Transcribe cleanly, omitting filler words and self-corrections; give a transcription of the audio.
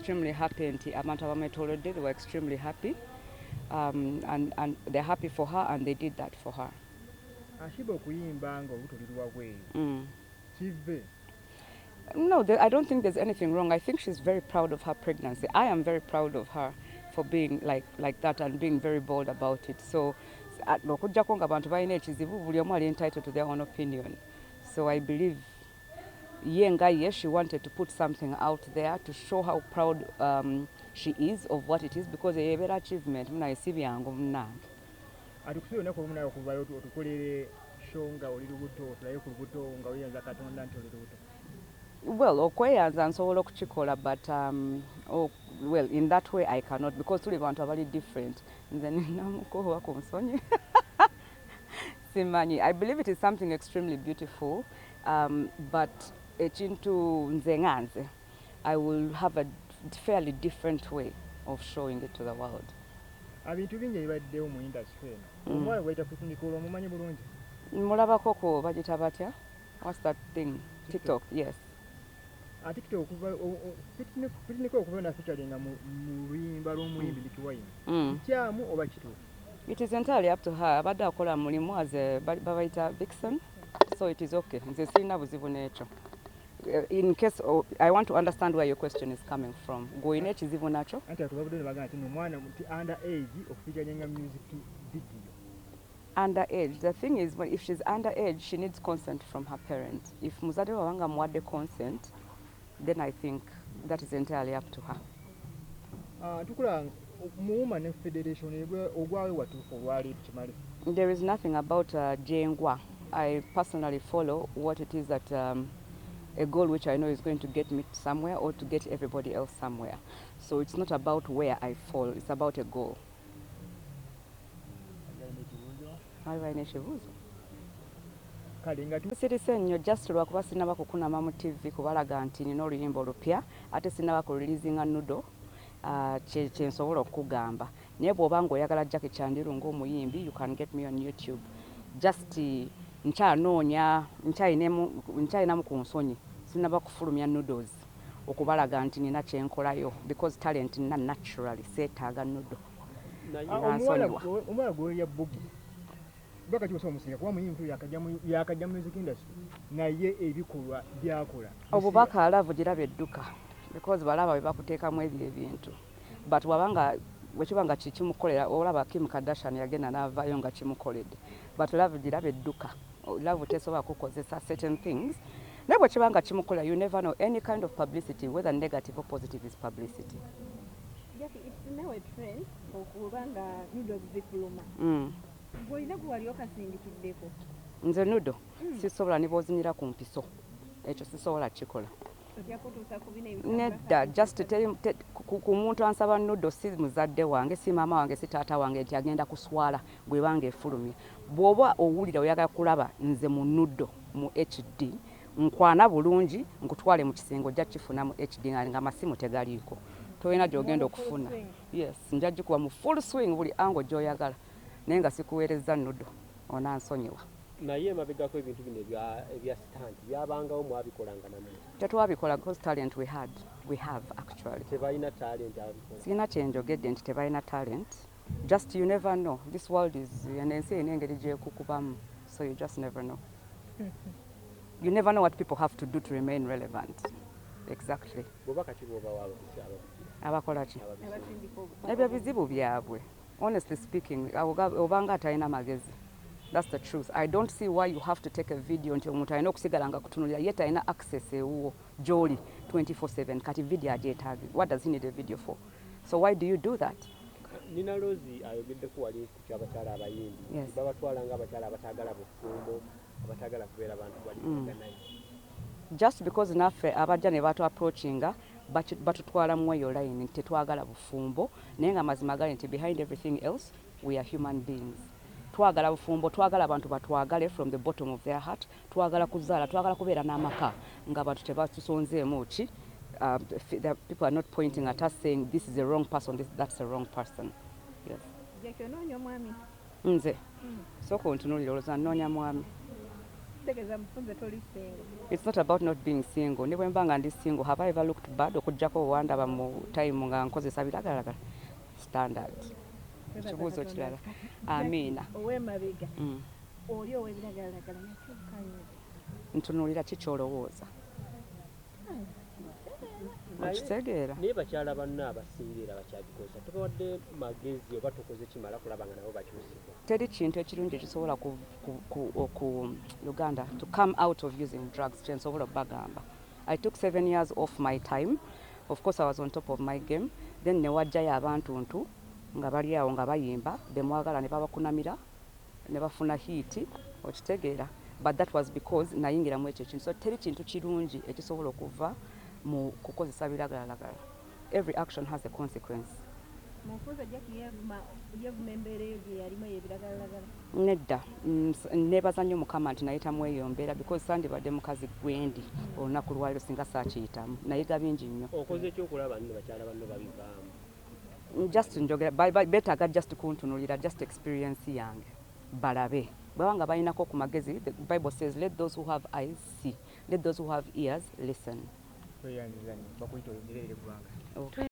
extremely happy nti abantu abamwetoolodde, they were extremely happy and they're happy for her and they did that for her. Sheebah okuyimba nga olubuto luli wabweru kive? No, I don't think there's anything wrong. I think she's very proud of her pregnancy. I am very proud of her for being like that and being very bold about it. So, okuggyako nga abantu balina ekizibu, buli omu ali entitled to their own opinion. So I believe ye nga ye, she wanted to put something out there to show how proud she is of what it is, because ebeera achievement munaye, si byangu munnange. Atukusubira olunaku olumu nawe okuvayo otukolere show nga oli lubuto, otulabe ku lubuto nga weeyanza Katonda nti oli lubuto. Well, okweyanza nsobola okukikola, but oh, well, in that way I cannot, because tuli bantu abali different. Nze ninamukuba ku nsonyi, simanyi. I believe it is something extremely beautiful, but ekintu nze nga nze, I will have a fairly different way of showing it to the world. Ebintu bingi ebibaddewo mu industry eno. Omuwala gwayita Pretty Nicole omumanyi bulungi? Mulabako ku bagita batya, what's that thing, TikTok, yes. Ate okuva Pretty Nicole okuva na featuringa mu luyimba lw'omuyimbi Mikie Wine, kikyamu oba kituufu? It is entirely up to her. Abadde akola mulimu as a babayita vixen, so it is okay. Nze sirina buzibu n'ekyo. In case, oh, I want to understand where your question is coming from. Gw'olina ekizibu nakyo? Anti atu babudde ne bagamba nti omwana nti under age okufeaturinga music video. Underage. The thing is, if she's underage, she needs consent from her parent. If muzadde we wabanga amuwadde consent, then I think that is entirely up to her. Ah, tukula muwuma ne federation ogwawe watuufu olwaleero kimale. There is nothing about jengwa. I personally follow what it is that a goal which I know is going to get me somewhere or to get everybody else somewhere. So it's not about where I fall, it's about a goal. Alina ekibuuzo? Waliwo ekibuuzo? Kale nga Sirise nnyo, just lwakuba sinaba kukunama mu TV kubalaga nti nina oluyimba olupya, ate sinaba kureleasinga nude, kyensobola okukugamba. Naye bw'oba ng'oyagala Jackie Chandiru ng'omuyimbi, you can get me on YouTube. Just nkyanoonya, nkyalinamu ku nsonyi, sinaba kufulumya nudes okubalaga nti nina kyenkolayo, because talent nina naturally, seetaaga nude. Ah, Nansonyiwa. Omuwala gwolya Buggie baka kibosa omusinga kuba muyimbi yakajja mu music industry, naye ebikolwa byakola Obubaka, love giraba edduka, because balaba bwe bakuteekamu ebyo ebintu, but wabanga bwekiba nga kikimukolera, olaba Kim Kardashian yagenda n'avaayo nga kimukoledde, but love giraba edduka. Love tesobola kukozesa certain things, naye bwe kiba nga kimukolera, you never know. Any kind of publicity, whether negative or positive, is publicity. Jackie, it's now a trend okuba nga nudes zifuluma. Gw'olina gwe wali okasindikiddeko? Nze nude sisobola, ne bw'ozinyira ku mpiso, ekyo sisobola kikola. Otya kutuusa ku bino? Nedda, just ku muntu ansaba nude si muzadde wange, si maama wange, si taata wange, nti agenda kuswala bwebanga efulumye. Bw'oba owulira oyagala kulaba nze mu nude mu HD, nkwana bulungi nkutwale mu kisenge, ojja kifuna mu HD nga amasimu tegaliiko, tolina gy'ogenda okufuna. Yes, nja gikuba mu full swing, buli angle gy'oyagala, naye nga sikuweereza nude, onansonyiwa. Naye emabegako ebintu bino ebya stunt byabangawo, mwabikolanga namwe? Tetwabikola because talent we had, we have actually. Tebalina talent ababikola? Sirina kyenjogedde nti tebalina talent, just you never know. This world is, eno ensi erina engeri gyekukubamu, so you just never know. You never know what people have to do to remain relevant, exactly. Bwobaka ki bwobawa ababisi abakugira? Abakola ki? Abasindika obubaka. Ebyo bizibu byabwe. Honestly speaking, obanga atalina magezi, that's the truth. I don't see why you have to take a video nti omuntu alina okusigala nga kutunulira, ye talina access ewuwo gy'oli 24/7. Kati video agyetaage? What does he need a video for? So why do you do that? Nina Rozi ayogeddeko wali ku kyabakyala abayimbi. Babatwala nga abakyala abataagala bufumbo, abataagala kubeera bantu bali organize. Just because naffe abajja ne batu approachinga batutwala mu eyo line nti tetwagala bufumbo, naye nga mazima gali nti behind everything else we are human beings. Twagala bufumbo, twagala abantu batwagale from the bottom of their heart, twagala kuzaala, twagala kubeera n'amaka nga abantu tebatusonzeemu ki, the people are not pointing at us saying this is a wrong person, that's a wrong person, yes. Jackie, onoonya omwami? Nze sooka ontunuulira, olowooza nnoonya mwami? Kitegeeza mufunze toli single? It's not about not being single. Ne bwe mba nga ndi single, have I ever looked bad, okuggyako wandaba mu time nga nkozesa biragalalagala? Standard. Twebaza Kibuuzo Katonda. kirala. Kati, Amiina. Ow'emabega oli ow'ebiragalalagala yakyukayo? Ntunuulira ki kyolowooza. Okitegeera? Naye bakyala banno abasinga era bakyabikozesa, tobawadde magezi oba tokoze kimala kulaba nga nabo bakyusibwa? Teri kintu ekirungi ekisobola ku Luganda to come out of using drugs. Kyensobola okubagamba, I took 7 years off my time. Of course I was on top of my game then, newajjayo abantu ntu nga bali awo nga bayimba bemwagala ne babakunamira ne bafuna hit, okitegeera? But that was because nayingiramu ekyo ekintu. So teri kintu kirungi ekisobola okuva mu kukozesa biragalalagala. Every action has a consequence. Mufunze, Jackie yeevuma embeera eyo gye yalimu ey'ebiragalalagala? Nedda. Neebaza nnyo Mukama nti nayitamu eyo mbeera, because sandibadde mukazi gwendi olunaku lwaliro singa saakiyitamu. Nayiga bingi nnyo. Okoze ekyokulaba nno bakyala banno babivaamu? Just njogera beetaaga just kuntunulira, just experience yange balabe bwaba nga balinako ku magezi. The Bible says, "Let those who have eyes see, let those who have ears listen." Tweyanziza nnyo, bakuyita oyongerere eggwanga. Okay.